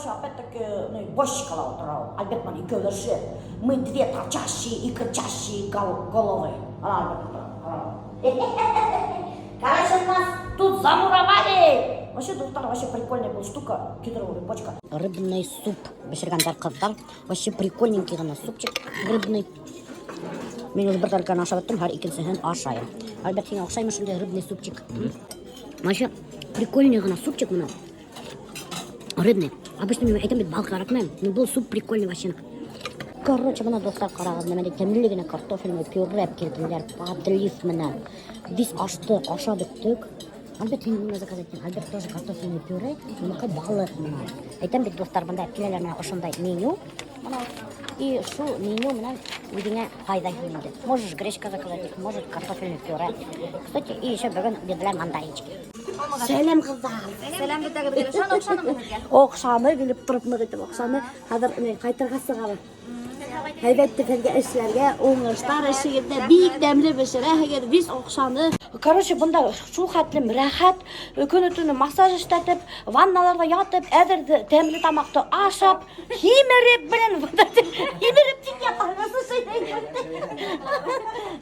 Короче, опять-таки, ну, бочкала ултыра ул. Альберт менән икәүләшеп. Мы две торчащие и кричащие головы. Ана Альберт ултыра. Короче, нас тут замуровали. Вообще, дуҫтар, вообще прикольная была штука. Кедровая бочка. Рыбный суп. Бешергәндәр ҡыҙҙар. Вообще прикольненький ғына супчик рыбный. Мин уже бер тарелканы ашап бөттөм, хәҙер икенсеһен ашайым. Альберт, һиңә оҡшаймы шундай рыбный супчик? Вообще прикольный ғына супчик бына. Рыбный. Обычно мин әйтәм бит, балыҡ яратмайым. Но был суп прикольный вообще. Короче, бына, дуҫтар, ҡарағыҙ, нимәле тәмле генә картофельный пюре килтерҙеләр, подлив менән. Беҙ ашты ашап бөттөк. Альберт, һин нимә заказ иттең? Альберт тоже картофельный пюре, уныҡы балыҡ менән. Әйтәм бит, дуҫтар, бында киләләр менән ошондай меню. Бына и шул меню менән үҙеңә һайлайһың инде. Можешь гречка заказать, можешь картофельный пюре. Кстати, и еще бөгөн бирҙеләр мандаринчики. Сәләм, ҡыҙҙар. Сәләм бөтәгеҙгә. Шуны оҡшанымы һеҙгә? Оҡшаны, килеп тороп ныҡ итеп оҡшаны. Хәҙер ни, ҡайтырға сығабыҙ. Һәйбәт һеҙгә эшләргә, уңыштар эшегеҙҙә, бик тәмле бешерәһегеҙ, беҙ оҡшаны. Короче, бында шул хәтлем рәхәт, көнө төнө массаж эшләтеп, ванналарҙа ятып, әҙер тәмле тамаҡты ашап, һимереп белән, һимереп тик ятаһың.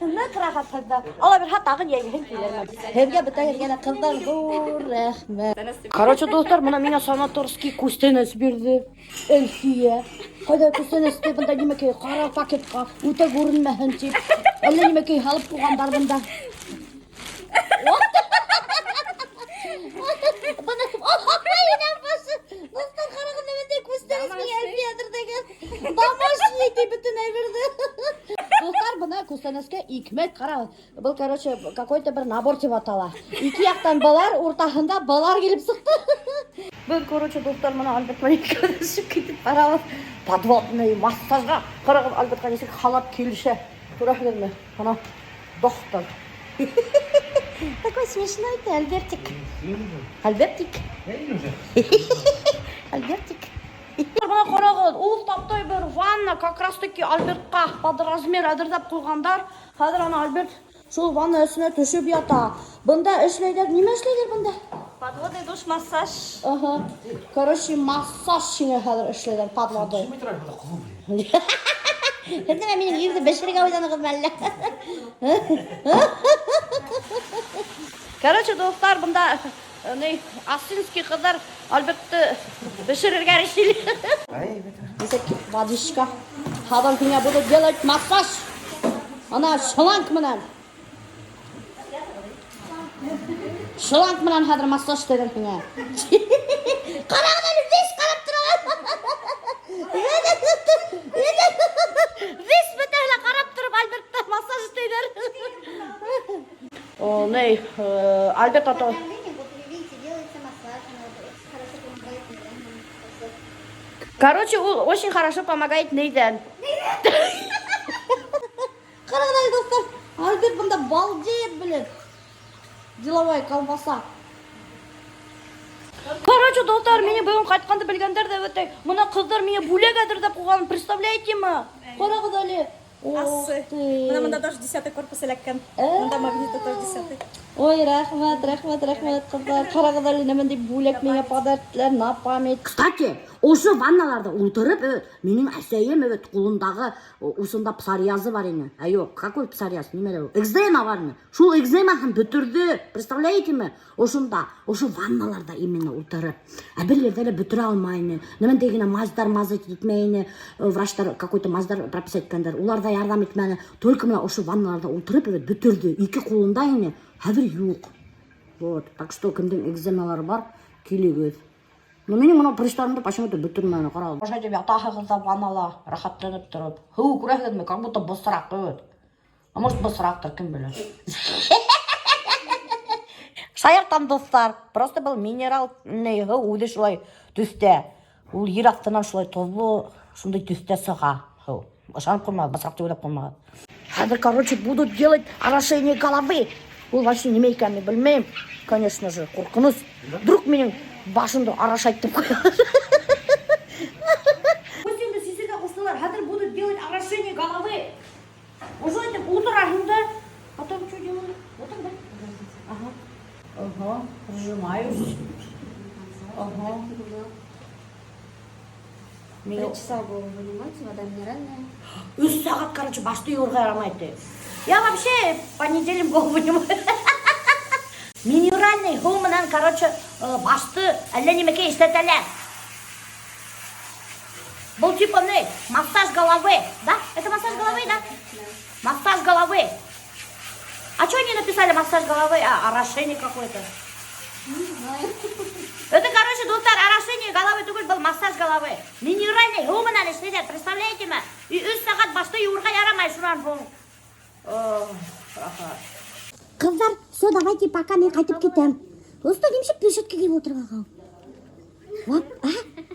Ныҡ рәхәт һеҙҙә. Алла бирһә, тағын йәйгеһен килермен. Һеҙгә бөтәгеҙгә лә, ҡыҙҙар, ҙур рәхмәт. Короче, дуҫтар, бына миңә санаторский күстәнәс бирҙе. Әлфиә. Ҡайҙа күстәнәсте бында нимәкәй ҡара пакетҡа үтә күренмәһен тип. Әллә нимәкәй һалып ҡуйғандар бында. Бына дуҫтар, ҡарағыҙ, нимәндәй күстәнәс миңә Әлфиә әҙерләгән. Домашний тип бөтөн әйберҙе. Дуҫтар, бына күстәнәскә икмәк, ҡарағыҙ. Был, короче, какой-то бер набор тип атала. Ике яҡтан былар, уртаһында былар килеп сыҡты. Беҙ, короче, дуҫтар, бына Альберт менән икәүләшеп китеп барабыҙ. Подводный массажға. Ҡарағыҙ, Альбертҡа нисек халат килешә. Күрәһегеҙме? Бына доктор. Такой смешной ты, Альбертик. Альбертик. Альбертик. Бына ҡарағыҙ, ул таптай бер ванна, как раз таки Альбертҡа под размер әҙерләп ҡуйғандар. Хәҙер ана Альберт шул ванна эсенә төшөп ята. Бында эшләйҙәр, нимә эшләйҙәр бында? Подводный душ, массаж. Ага. Короче, массаж һиңә хәҙер эшләйҙәр под водой. Һеҙ нимә минең ирҙе бешерергә уйланығыҙмы әллә? Короче, дуҫтар, бында ни, Осинский ҡыҙҙар Альбертты бешерергә решили. Нисек водичка. Хәҙер һиңә буду делать массаж. Ана шланг менән. Шланг менән хәҙер массаж эшләйҙәр һиңә. Ҡарағыҙ әле, весь ҡарап тора. Весь бөтәһе лә ҡарап тороп Альбертты массаж эшләйҙәр. О, ни, Альберт ато Давление, вот вы видите, делается массаж, она вот очень хорошо помогает мигренным. Короче, ул очень хорошо помогает нейҙән. Ҡарағыҙ әле, дуҫтар. Альберт бында балдеет, блин. Деловая колбаса. Короче, дуҫтар, мине бөгөн ҡайтҡанды белгәндәр ҙә үтә. Бына ҡыҙҙар миңә бүләк әҙерләп ҡуйған, представляете ме? Ҡарағыҙ әле. Ох Асы. ты. Бына бында тоже 10-й корпус эләккән. Ә. Бында магниты тоже 10-й. Ой, рәхмәт, рәхмәт, рәхмәт, ҡыҙҙар. Ҡарағыҙ әле, нимәндәй бүләк миңә подарить на память. Кстати, ошо ванналарҙа ултырып, минең әсәйем, ҡулындағы усында псориазы бар ине. Ә юҡ, какой псориаз, нимәлә ул? Экзема бар ине. Шул экземаһын бөтөрҙө, представляете ме? Ошонда, ошо ванналарҙа именно ултырып. Ә бер ерҙә лә бөтөрә алмай ине. Нимәндәй генә мазьдар мазать итмәй ине. Врачтар какой-то мазьдар прописать иткәндәр. Улар ҙа ярҙам итмәне. Только бына ошо ванналарҙа ултырып, бөтөрҙө. Ике ҡулында ине. Хәҙер юҡ. Вот. Так что кемдең экземалары бар, килегеҙ. Но минең бына прыщтарымды почему-то бөтөрмәне, ҡара. Ошо тип ятаһығыҙ ҙа ваннала, рәхәтләнеп тороп. Һыу күрәһегеҙме, как будто бысраҡ бит. А может, бысраҡтыр, кем белә. Шаяртам, дуҫтар. Просто был минеральный һыу үҙе шулай төҫтә. Ул ер аҫтынан шулай тоҙло, шундай төҫтә сыға һыу. Ышанып ҡуймағыҙ, бысраҡ тип уйлап ҡуймағыҙ. Хәҙер, короче, будут делать орошение головы. Ул вообще нимә икәнен мин белмәйем. Конечно же, ҡурҡыныс. Вдруг минең башымды орошать тип ҡуялар. Күсеңде сисергә ҡуштылар. Хәҙер будут делать орошение головы. Уже итеп ултыраһың да. Потом что делают? Вот так, да? Ага. Ага, прижимаюсь. Ага. 3 часа голову не мойте, вода минеральная. 3 сәғәт, короче, башты йыуырға ярамай. Я вообще по неделям голову не мою. Минеральный һыу менән, короче, башты әллә нимәкәй эшләтәләр. Был типа не, массаж головы, да? Это массаж головы, да? Массаж головы. А что они написали массаж головы? А, орошение какое-то. Не знаю. Это, короче, дуҫтар, орошение головы түгел, был массаж головы. Минеральный һыу менән эшләйҙәр, представляете ме? И 3 сәғәт башты йыуырға ярамай шунан һуң. Ох, рәхәт. Ҡыҙҙар, все, давайте пока, мин ҡайтып китәм. Оста нимә перчатка кейеп ултырған? Вот, а?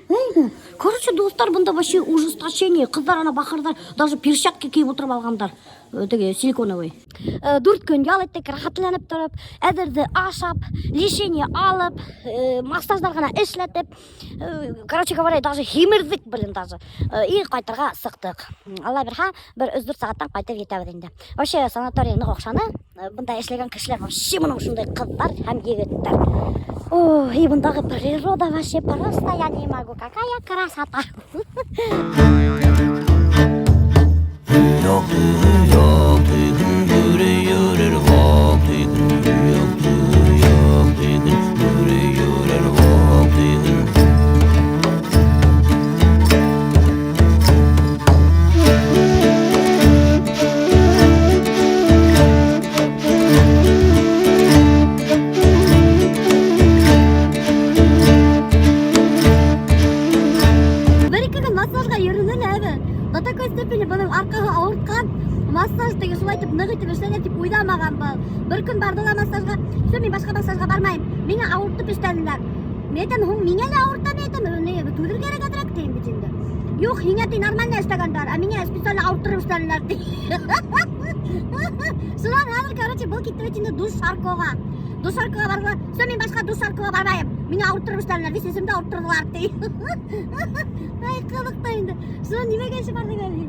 Эй, короче, дуҫтар, бында вообще ужесточение. Ҡыҙҙар ана бахырҙар даже перчатка кейеп ултырып алғандар. Теге силиконовый. 4 көн ял иттек, рәхәтләнеп тороп, әҙерҙе ашап, лечение алып, массаждар ғына эшләтеп, короче говоря, даже һимерҙек, блин, даже. И ҡайтырға сыҡтыҡ. Алла бирһә, бер 3-4 сәғәттән ҡайтып етәбеҙ инде. Вообще санаторий ныҡ оҡшаны. Бында эшләгән кешеләр вообще бына ошондай ҡыҙҙар һәм егеттәр. О, и бындағы природа вообще просто я не могу. Какая красота. Yaktı yaktı gündür yürür vakti gündür yaktı yaktı gündür yürür vakti gündür. Бер-ике көн массажға йөрөнө әле. До такой степени бының арҡаһы ауыртҡан. Массаж теге шулай итеп ныҡ итеп эшләнә тип уйламаған был. Бер көн барҙы ла массажға. Все, мин башҡа массажға бармайым. Миңә ауыртып эшләнеләр. Мин әйтәм, һуң миңә лә ауырта, мин әйтәм, ни, түҙер кәрәк әҙерәк тием бит инде. Юҡ, һиңә ти нормально эшләгәндәр, ә миңә специально ауырттырып эшләнеләр ти. Шунан хәҙер, короче, был китте бит инде душ Шаркоға. Душ Шаркоға барҙы. Все, мин башҡа душ Шаркоға бармайым. Миңә ауырттырып эшләнеләр, весь эсемде ауырттырҙылар ти. Ай, ҡыҙыҡ та инде. Шунан нимәгә эше бар тигән?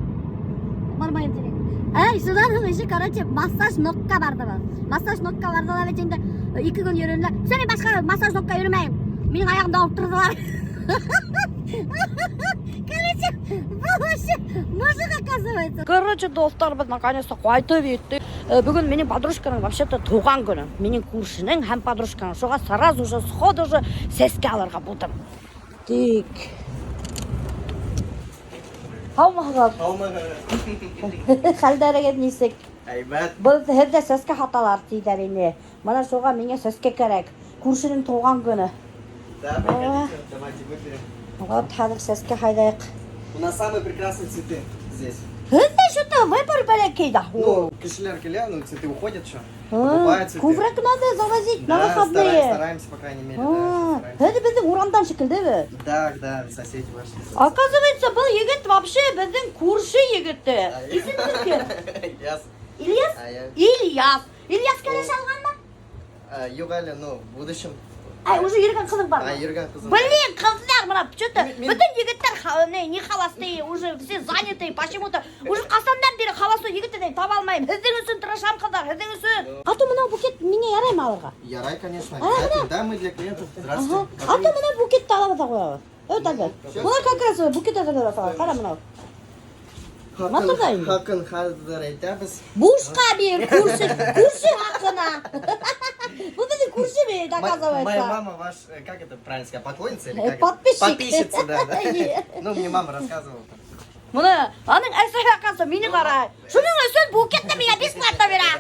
Бармайым тигән. Эй, шунан һуң эше, короче, массаж ногҡа барҙы был. Массаж ногҡа барҙы ла бит инде 2 көн йөрөнө. Все, мин башҡа массаж ногҡа йөрөмәйем. Минең аяғымды ауырттырҙылар. Короче, был вообще мужик оказывается. Короче, дуҫтар, беҙ наконец-то ҡайтып еттек. Бөгөн минең подружканың вообще-то тыуған көнө. Минең күршенең һәм подружканың. Шуға сразу же, сходу же сәскә алырға булдым. Тик. Һаумыһығыҙ? Хәлдәрегеҙ нисек? Әйбәт. Был һеҙҙә сәскә һаталар тиҙәр ине. Бына шуға миңә сәскә кәрәк. Күршенең тыуған көнө. Да, приходите, давайте выберем. Вот хәҙер сәскә һайлайыҡ. У нас самые прекрасные цветы здесь. Һеҙҙә что-то выбор бәләкәй дә. Ну, кешеләр килә, ну, цветы уходят еще. Покупают цветы. Күберәк надо завозить на Да, выходные. стараемся, по крайней мере, да, стараемся. Һеҙ беҙҙең урамдан шикелле. Да, да, соседи ваши. Оказывается, был егет вообще беҙҙең күрше егете. Исемегеҙ кем? Ильяс. Ильяс? А я... Ильяс. Ильяс кәләш алғанмы? А, юҡ әле, ну, в будущем. Ай, уже йөрөгән ҡыҙың бармы? А, йөрөгән ҡыҙым. Блин, ҡыҙҙар, бына что-то бөтөн егеттәр не холостые, уже все занятые, почему-то. Уже ҡасандан бире холостой егетте таба алмайым. Һеҙҙең өсөн тырышам, ҡыҙҙар, һеҙҙең өсөн. А то бынау букет миңә яраймы алырға? Ярай, конечно, обязательно. Да, мы для клиентов. Здравствуйте. А то бына букетты алабыҙ ҙа ҡуябыҙ. Өт, Альберт. Бына как раз букет әҙерләп яталар. Ҡара бынау. Матур да инде. Хаҡын хәҙер әйтәбеҙ. Бушҡа бир, күрше, күрше хаҡына. Был беҙҙең күрше бит, оказывается. Моя мама ваш, как это правильно сказать, поклонница или как это? Подписчик. Подписчица, да. Е. Ну, мне мама рассказывала. Бына уның әсәһе оказывается мине ҡарай. Шуның өсөн букетты миңә бесплатно бирә.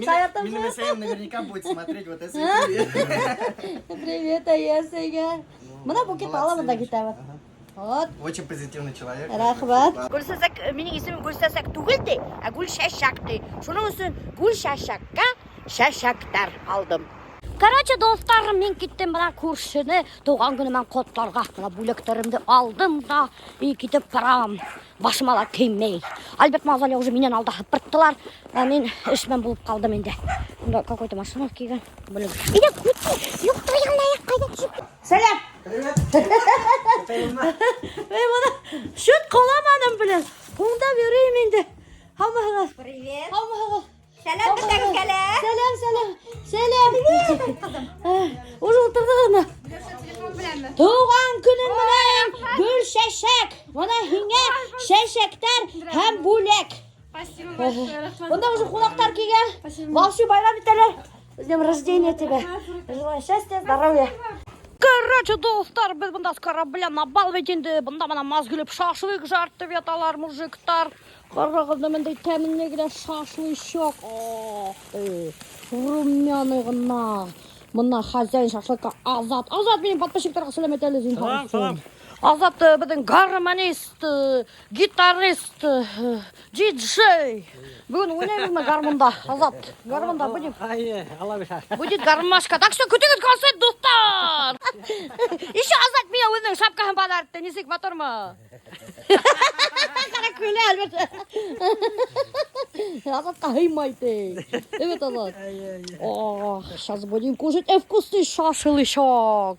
Саятым. Минең әсәйем наверняка будет смотреть вот это. Привет, әсәйгә. Бына букет алабыҙ ҙа китәбеҙ. Вот. Очень позитивный человек. Рәхмәт. Гөлсәсәк, минең исемем Гөлсәсәк түгел ти, ә Гөлсәсәк ти. Шуның өсөн Гөлсәсәккә сәсәктәр алдым. Короче, дуҫтарым, мин киттем бына күршене тыуған көнө менән ҡотларға. Бына бүләктәремде алдым да и китеп барам. Башыма ла кеймәй. Альберт Мазали уже минән алда һыпырттылар. Ә мин эш менән булып ҡалдым инде. Бында какой-то машина килгән. Блин. Иде күте, юҡ аяҡ ҡайҙа төшөп. Сәләм. Эй, бына шөт ҡоламаным, блин. Һуңдап йөрөйөм инде. Һаумыһығыҙ? Привет. Һаумыһығыҙ? Сәләм бөтәгеҙгә лә. Сәләм, сәләм. Сәләм. Уже ултырҙығыҙмы? Телефон беләнме? Тыуған көнөм менән. Гөлсәсәк. Бына һиңә сәсәктәр һәм бүләк. Спасибо большое, рәхмәт. Бында уже ҡунаҡтар килгән. Спасибо. Вовсю байрам итәләр. С днем рождения тебя. Желаю счастья, здоровья. Короче, дуҫтар, беҙ бында с корабля на бал бит инде. Бында бына маҙ килеп шашлык жартып яталар мужиктар. Ҡарағыҙ, бындай тәмле генә шашлычок. Ох ты, румяный ғына. Бына хозяин шашлыка Азат. Азат, минең подписчиктарға сәләм әйт әле, зинһар. Сәләм, сәләм. Азат беҙҙең гармонист, гитарист, диджей. Бөгөн уйнайбыҙмы гармунда, Азат? Гармунда будем? Ай, Алла бирһә. Будет гармошка. Так что көтөгөҙ концерт, дуҫтар. Еще Азат миңә үҙенең шапкаһын подарит. Нисек, матурмы? Ҡара, көлә, әлбиттә. Азатҡа һыймай ти. Эйе, Азат. Ох, сейчас будем кушать вкусный шашлычок.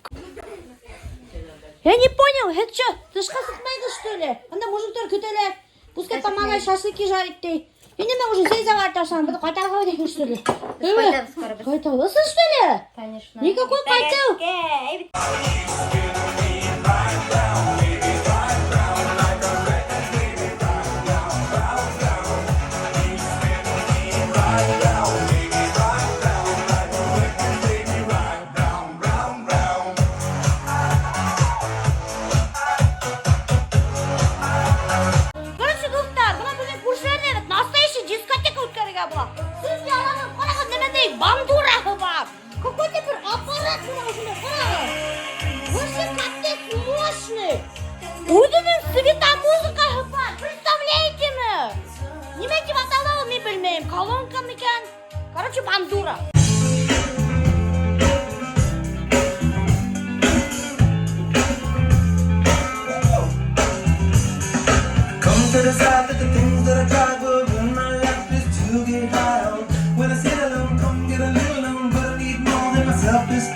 Я не понял, это что, тышҡа сыҡмайҙы, что ли? Анда мужиктар көтәләр. Пускай помогай шашлыки жарить ти. Мин нимә уже сәй заварить башланым, беҙ ҡайтырға тиһең, что ли? Ҡайтабыҙ скоро беҙ. Ҡайтабыҙ, что ли? Конечно. Никакой ҡайтыу. Эй. Короче, дуҫтар, бына беҙҙең күршеләрҙә бит настоящий дискотека үткәрергә була. Сөнки уларҙың, ҡарағыҙ, ниндәй бандураһы бар. Какой-то бер аппарат бына ошондай, ҡарағыҙ. Вообще капец мощный. Үҙенең светомузыкаһы бар, представляете ме? Нимә тип атала ул, мин белмәйем. Колонка микән? Короче, бандура. Come to decide that the things that I tried were in my life is to get high on. When I sit alone, come get a little alone, but I need more than myself. This